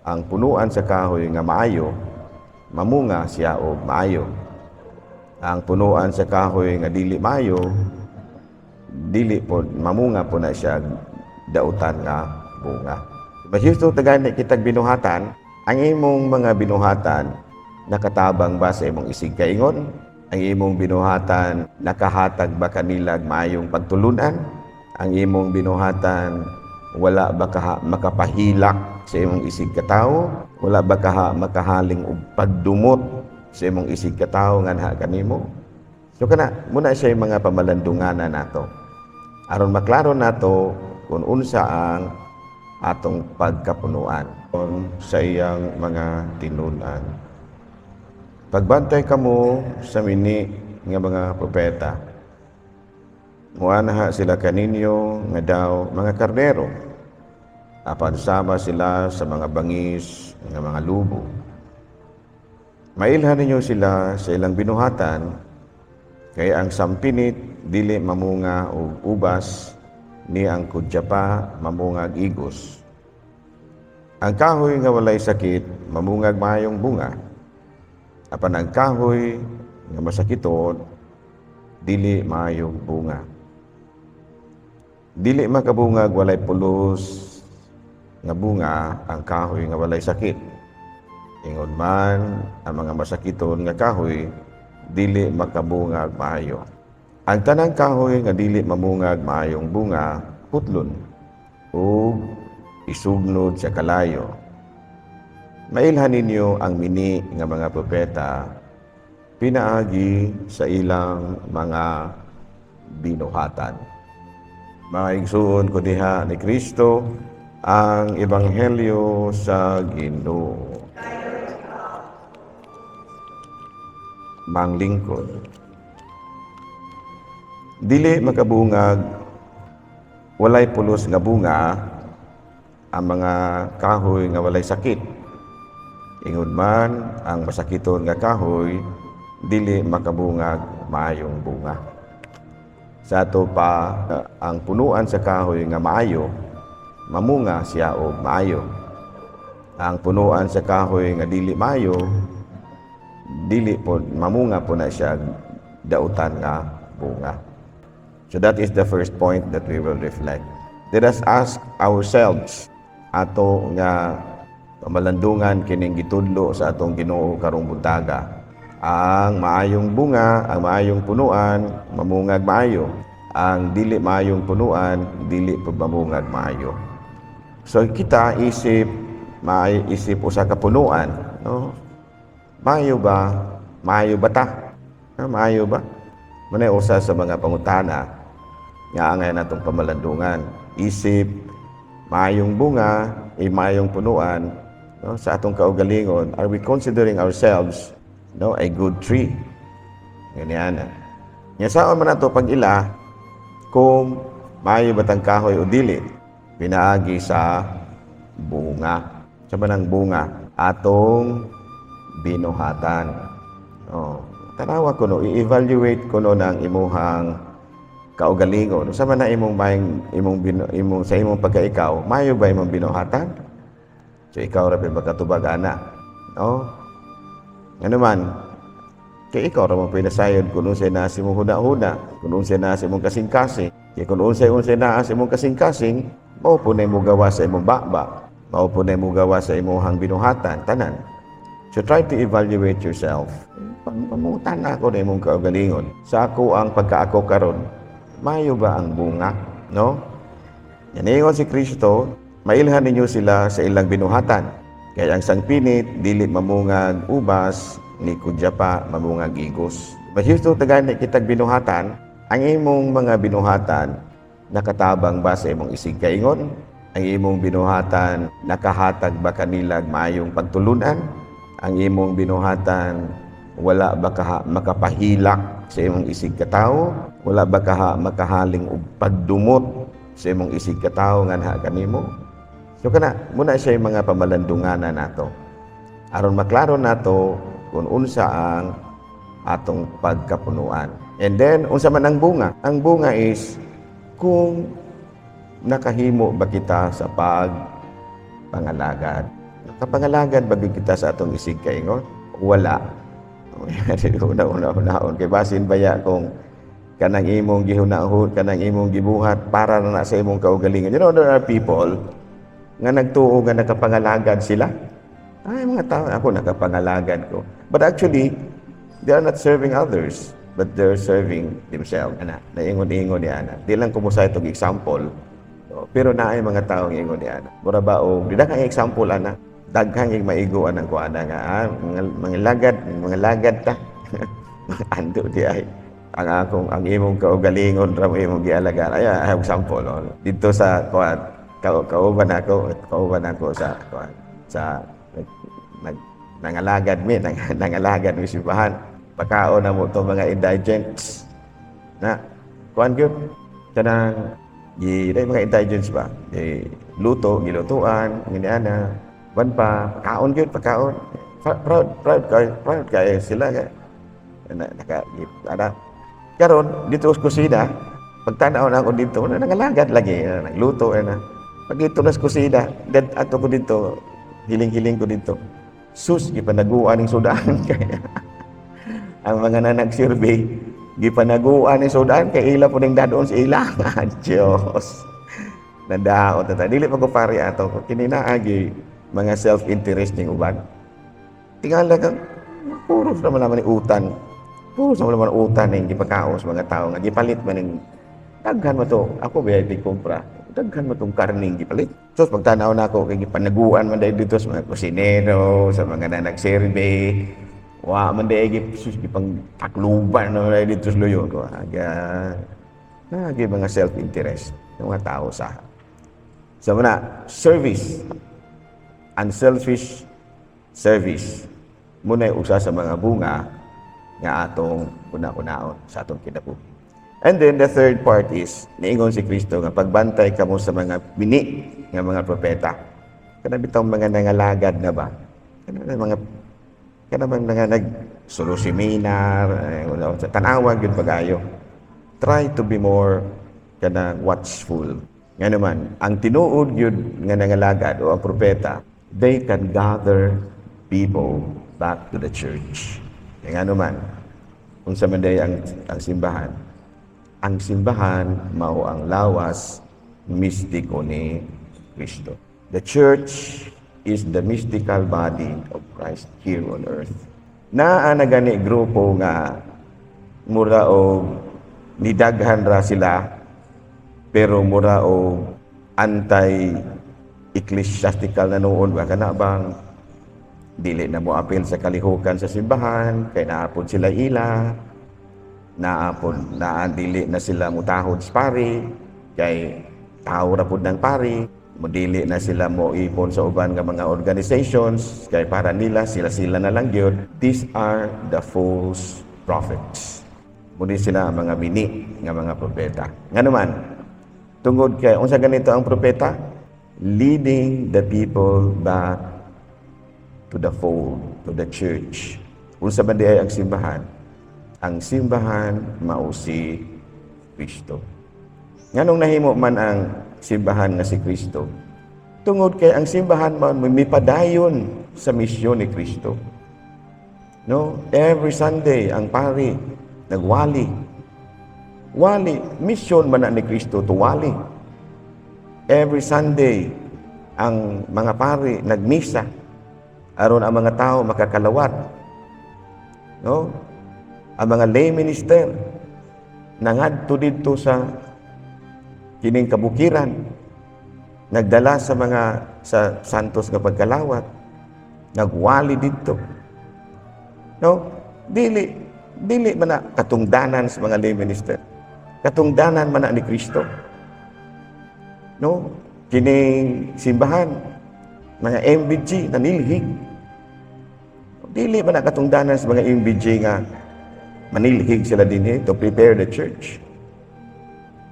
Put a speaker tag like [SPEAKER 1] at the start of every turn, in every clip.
[SPEAKER 1] Ang punuan sa kahoy nga maayo, mamunga siya og maayo. Ang punuan sa kahoy nga dili maayo, dili po mamunga po na siya dautan nga bunga. Mahisto tagani kitag binuhatan, ang imong mga binuhatan nakatabang ba sa imong isig kaingon? Ang imong binuhatan nakahatag ba kanilag maayong pagtulunan? Ang imong binuhatan wala ba kaha makapahilak sa imong isig katawo? Wala ba kaha makahaling og pagdumot sa imong isig katawo nganha kanimo? So kana muna siya yung mga pamalandunganan nato. Aron maklaro nato kung unsa ang atong pagkapunuan sa iyang mga tinun-an. Pagbantay kamo sa mini nga mga propeta. Muanha sila kaninyo nga daw mga karnero. Apan sama sila sa mga bangis nga mga lubo. Mailhan ninyo sila sa ilang binuhatan, kay ang sampinit dili mamunga og ubas, ni ang kudyapa mamungag igos. Ang kahoy nga walay sakit mamungag maayong bunga. Apan ang kahoy nga masakiton dili maayong bunga. Dili makabungag walay pulos nga bunga ang kahoy nga walay sakit. Ingon man ang mga masakiton nga kahoy dili makabungag maayo. Ang tanang kahoy nga dili mamungag maayong bunga putlon ug isugnod sa kalayo. Mailhan ninyo ang mini nga mga propeta pinaagi sa ilang mga binuhatan. Mga igsuon ko diha ni Kristo, ang ebanghelyo sa Ginoo. Manglingkod. Dili makabungag walay pulos nga bunga ang mga kahoy nga walay sakit. Ingon man ang masakiton nga kahoy dili makabungag maayong bunga. Sa ato pa, ang punuan sa kahoy nga maayo, mamunga siya og maayo. Ang punuan sa kahoy nga dili maayo, dili po mamunga po na siya dautan nga bunga. So that is the first point that we will reflect. Let us ask ourselves ato nga pamalandungan kining gitudlo sa atong Ginoo karong buntaga. Ang maayong bunga, ang maayong punuan, mamungag maayo. Ang dili maayong punuan, dili po mamungag maayo. So kita isip maayo, isip usa ka punuan, no? Maayo ba? Maayo ba ta? Ha, maayo ba? Mao usa sa mga pangutana nga angay natong pamalandungan. Isip maayong bunga, i maayong punuan, no? Sa atong kaugalingon, are we considering ourselves, no, a good tree? Ganyan na. Nga saon man nato pag-ila kung maayo ba tang kahoy o dili? Pinaagi sa bunga. Sa manang bunga atong binuhatan. Oh, tanawa ko no, i-evaluate ko no ng imuhang kaugalingon. Sa man na imong maayong imong bino, imong sa imong pagkaikaw, maayo ba imong binuhatan? So ikaw ra makatubag ana. No? Ano man, kay ikaw ra mo pinasayod kung unsay naa sa imong huna-huna, kung unsay naa sa imong kasing-kasing. Kay kung unsay naa sa imong kasing-kasing, mao po na imong gawa sa imong baba, mao po na imong gawa sa imong binuhatan, tanan. So try to evaluate yourself. Pangutan ako na imong kaugalingon. Sa ako ang pagkaako karon, maayo ba ang bunga? No? Yan si Kristo, mailhan ninyo sila sa ilang binuhatan. Kaya ang sangpinit, dili mamungag ubas, ni kudyapa mamungag igos. Mahisto tagani kitag binuhatan, ang imong mga binuhatan nakatabang ba sa imong isig kaingon? Ang imong binuhatan nakahatag ba kanilag maayong pagtulunan? Ang imong binuhatan wala ba kaha makapahilak sa imong isig katawo? Wala ba kaha makahaling og pagdumot sa imong isig katawo nganha kanimo? So kana muna siya yung mga pamalandunganan nato. Aron maklaro nato kung unsa ang atong pagkapunuan. And then unsa man ang bunga? Ang bunga is kung nakahimo ba kita sa pag pangalagad. Nakapangalagad ba gyud kita sa atong isig kaingon? Wala. Una-una unaon kay basin baya kung kanang imong gihunahon, kanang imong gibuhat para na sa imong kaugalingon. There are people nga nagtuo nga nakapangalagad sila. Ay, mga tao, ako nakapangalagad ko. But actually, they are not serving others, but they're serving themselves. Ana, naingon-ingon ni ana. Di lang ko mo-cite og example, so, pero naay mga tao ingon ni ana. Mura ba og di daghang example ana. Daghang yung maigo anang kuana nga mga lagad, mga lagad ta. Ando di ay ang akong ang imong kaugalingon ra mo imong gialagan. Ay, ay example, oh. Dito sa kuan, kauban ako sa kuan, sa nag, nag nangalagad mi, nangalagad mi simbahan. Pakaon na mo to mga indigents. Na kuan gyud kanang gi dai mga indigents ba? Di luto, gilutuan, ngini ana. Kuan pa, pakaon gyud, pakaon. Proud, proud kay, proud kay sila kay. Na, naka, ana. Karon dito sa kusina, pagtanaw na ako dito, na nangalagad lagi, na, nagluto na. Pag dito na sa kusina, dad ato ko dito, hiling-hiling ko dito. Sus, gipanaguan ning sudan kay ang mga na nag-survey, gipanaguan ning sudan kay ila po ning dadon sa ila. Diyos. Nadaot ta. Dili pa ko pari ato. Kini naagi mga self-interest ning uban. Tingala kang puros naman naman ni utan. Puros naman naman utan ning gipakaon sa mga tao nga gipalit man ning daghan mo to. Ako ba kumpra. Daghan mo tong karning gipalit. So pagtanaw na ako kay gipanaguan man dahil dito sa mga kusinero, sa mga na nag-survey. Wa man dahil sus gipang takluban na dahil dito sa luyo ko. Aga, nagi mga self-interest ng mga tao sa. So muna, service. Unselfish service. Muna yung usa sa mga bunga nga atong una-unaon sa atong kinabuhi. And then the third part is, niingon si Kristo nga pagbantay kamo sa mga bini nga mga propeta. Kana bitong mga nangalagad na ba? Kana mga kana bang mga nag solo seminar, eh, wala, sa tanawa gyud pagayo. Try to be more kana watchful. Nga naman, ang tinuod gyud nga nangalagad o ang propeta, they can gather people back to the church. Kaya nga naman, unsa man day ang simbahan, ang simbahan mao ang lawas mistiko ni Kristo. The church is the mystical body of Christ here on earth. Naa na gani grupo nga mura og nidaghan ra sila pero mura og anti ecclesiastical na noon ba, kana bang dili na mo apil sa kalihukan sa simbahan kay naapod sila ila, naapod na dili na sila mutahod sa pari kay tao ra pud ng pari, modili na sila mo ipon sa uban nga mga organizations kay para nila sila sila na lang gyud. These are the false prophets. Muni sila ang mga bini nga mga propeta. Nga naman, tungod kay unsa ganito ang propeta? Leading the people back to the fold, to the church. Unsa man di ay ang simbahan? Ang simbahan mao si Kristo. Nganong nahimo man ang simbahan nga si Kristo? Tungod kay ang simbahan man mipadayon sa misyon ni Kristo. No? Every Sunday ang pari nagwali. Wali, misyon man na ni Kristo to wali. Every Sunday ang mga pari nagmisa aron ang mga tao makakalawat. No? Ang mga lay minister nangadto didto sa kining kabukiran, nagdala sa mga sa santos nga pagkalawat, nagwali didto. No? Dili dili man na katungdanan sa mga lay minister. Katungdanan man na ni Kristo. No? Kining simbahan, mga MBG nanilhig. Dili man na katungdanan sa mga MBG nga manilhig sila dinhi to prepare the church.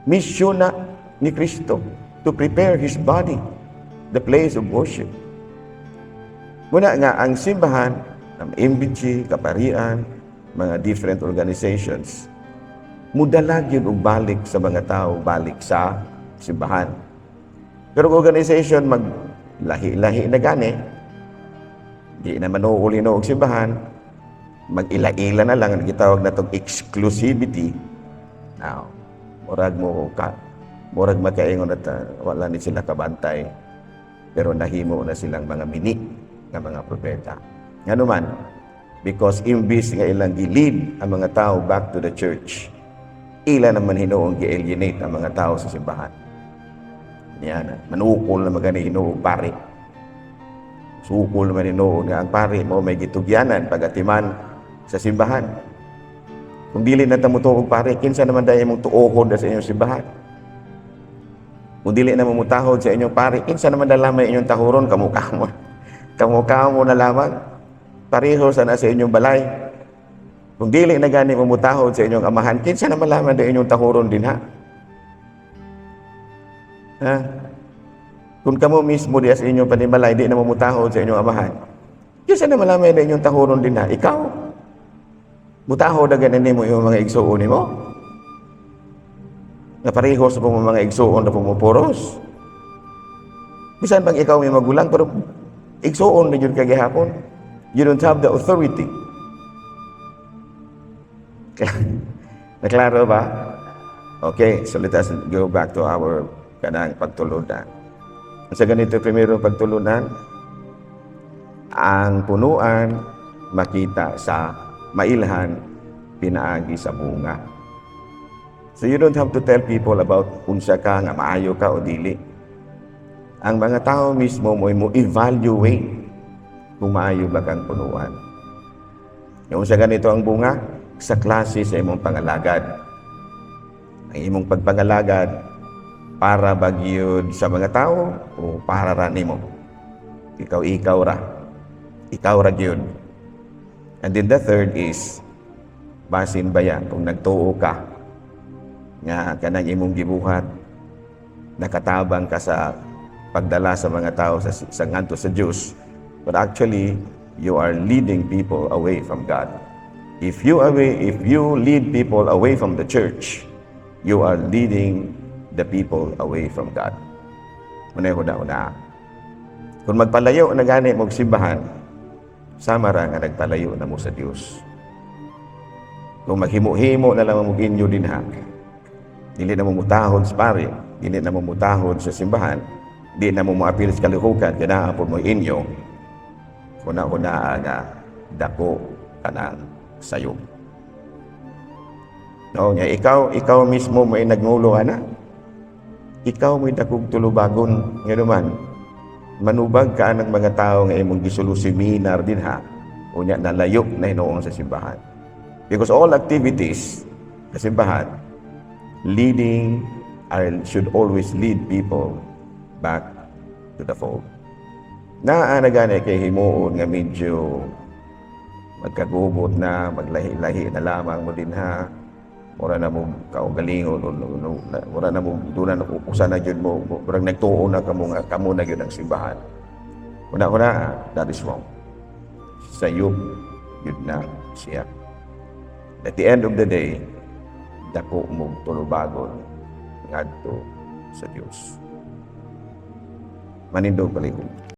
[SPEAKER 1] Misyon na ni Kristo to prepare His body, the place of worship. Muna nga ang simbahan, ang MBG, kaparian, mga different organizations, mudala gyud og balik sa mga tao, balik sa simbahan. Pero kung organization mag lahi-lahi na gani, Di na manuol og simbahan, mag-ila-ila na lang ang gitawag natong exclusivity. Now, murag mo ka murag makaingon at wala ni sila kabantay, pero nahimo na silang mga mini nga mga propeta. Ngano man? Because imbis nga ilang gi-lead ang mga tao back to the church, ila naman hinuong gi-alienate ang mga tao sa simbahan. Yan, manukol na magani hinuong pari. Sukol naman hinuon nga ang pari mo may gitugyanan pagatiman sa simbahan. Kung dili na ta mutuo og pari, kinsa naman dahil imong tuokod sa inyong simbahan? Kung dili na mo mutahod sa inyong pari, kinsa naman lamay inyong tahuron? Kamukha mo. Kamukha mo na lamang. Pareho sa na sa inyong balay. Kung dili na gani mo mutahod sa inyong amahan, kinsa naman lamang da inyong tahuron din ha? Ha? Kung kamo mismo diya sa inyong panimalay, di na mo mutahod sa inyong amahan, kinsa naman lamay da inyong tahuron din ha? Ikaw. Mutahod na ganin mo yung mga igsuon nimo. Nga pareho sa pong mga igsuon na pumupuros. Bisan bang ikaw may magulang, pero igsuon na yun kagihapon. You don't have the authority. Naklaro ba? Okay, so let us go back to our kanang pagtulunan. Sa ganito primero pagtulunan, ang punuan makita sa mailhan pinaagi sa bunga. So you don't have to tell people about unsa ka nga maayo ka o dili. Ang mga tao mismo mo evaluate kung maayo ba kang punuan. Yung sa ganito ang bunga, sa klase sa imong pangalagad. Ang imong pagpangalagad para ba gyud sa mga tao o para ra nimo? Ikaw, ikaw ra. Ikaw ra gyud. And then the third is, basin ba yan kung nagtuo ka nga kanang imong gibuhat, nakatabang ka sa pagdala sa mga tao sa ngadto sa Dios, but actually you are leading people away from God? If you lead people away from the church, you are leading the people away from God. Muna una una. Kung magpalayo na gani mo simbahan, sama ra nga nagpalayo na mo sa Dios. Kung maghimo-himo na lang mo inyo din ha, dili na mo mutahod sa pari, dili na mo mutahod sa simbahan, di na mo moapil sa kalihukan, kaya naa mo inyo, huna-huna nga dako kanang sayop. No, nga ikaw, ikaw mismo may nagngulo ana. Ikaw mo'y dakog tulubagon nga naman. Manubag ka ng mga tao nga imong gisulo seminar din ha. Unya nalayo na hinuon sa simbahan. Because all activities sa simbahan leading are, should always lead people back to the fold. Naa na gani kay himuon nga medyo magkagubot na, maglahi-lahi na lamang mo din ha. Mura na mo kaugalingon, mura na mo, doon na usa na gyud mo, murag nagtuo na kamo nga kamo na gyud ang simbahan. Una-una, that is wrong. Sayop gyud na siya. At the end of the day, dako mo tulubagon ngadto sa Dios. Manindog palihog.